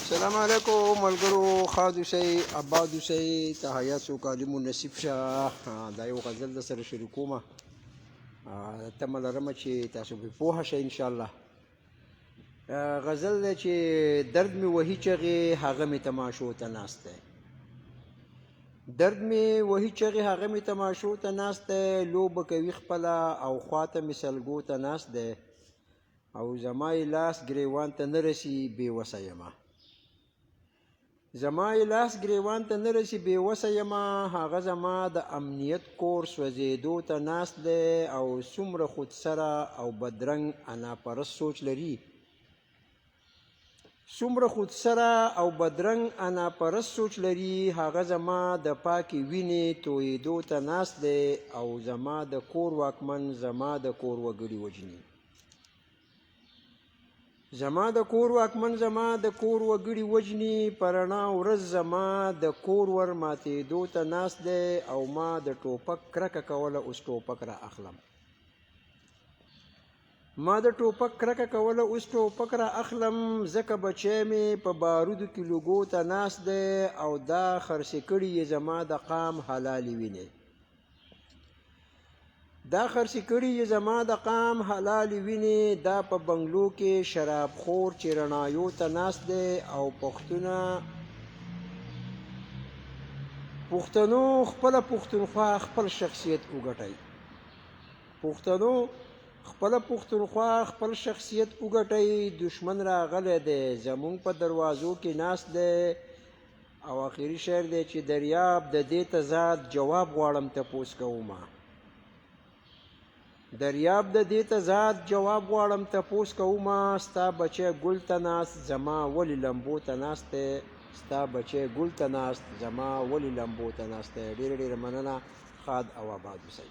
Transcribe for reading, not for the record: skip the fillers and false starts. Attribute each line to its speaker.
Speaker 1: سلام علیکم ملګرو، ښاد اوسئ، اباد اوسئ، تحیات سوکالي مو نصیب شه. دا یو غزل در سره شریکوم، تمه لرم چې تاسو به پوه شئ انشاءالله. غزل دی چې درد مې وهي چغې هغه مې تماشو ته ناست دی، درد مې وهي چغې هغه مې تماشو ته ناست دی، لوبه کوي خپله او خواته مې سلګو ته ناست دی، او زما یې لاس ګریوان ته نه رسي بې وسه یمه، زما یې لاس ګریوان ته نه رسي بې وسه یمه، هغه زما د امنیت کور سوځېدو ته ناست دی، او څومره خودسره او بدرنګ اناپرست سوچ لري، څومره خودسره او بدرنګ اناپرست سوچ لري، هغه زما د پاکې وینې تویېدو ته ناست دی، او زما د کور واکمن زما د کور وګړي وژني، زما د کور واکمن زما د کور وګړي وژني، په رڼا ورځ زما د کور ور ماتېدو ته ناست دی، او ما د ټوپک کرکه کوله اوس ټوپک را اخلم، ما د ټوپک کرکه کوله اوس ټوپک را اخلم، ځکه بچی مې په بارودو کې لوګو ته ناست دی، او دا خرڅې کړي یې زما د قام حلالې وینې، دا خرڅې کړي یې زما د قام حلالې وینې، دا په بنګلو کې شراب خور چې رڼایو ته ناست دی، او پښتنو خپله پښتونخوا خپل شخصیت وګټئ، پښتنو خپله پښتونخوا خپل شخصیت وګټئ، دښمن راغلی دی زمونږ په دروازو کې ناست دی. او اخري شعر دی چې دریاب د دې تضاد جواب غواړم تپوس کومه، دریاب د دې تضاد جواب غواړم تپوس کومه، ستا بچی ګل ته ناست زما ولې لمبو ته ناست دی، ستا بچی ګل ته ناست زما ولې لمبو ته ناست دی. ډېره ډېره مننه، ښاد او آباد اوسئ.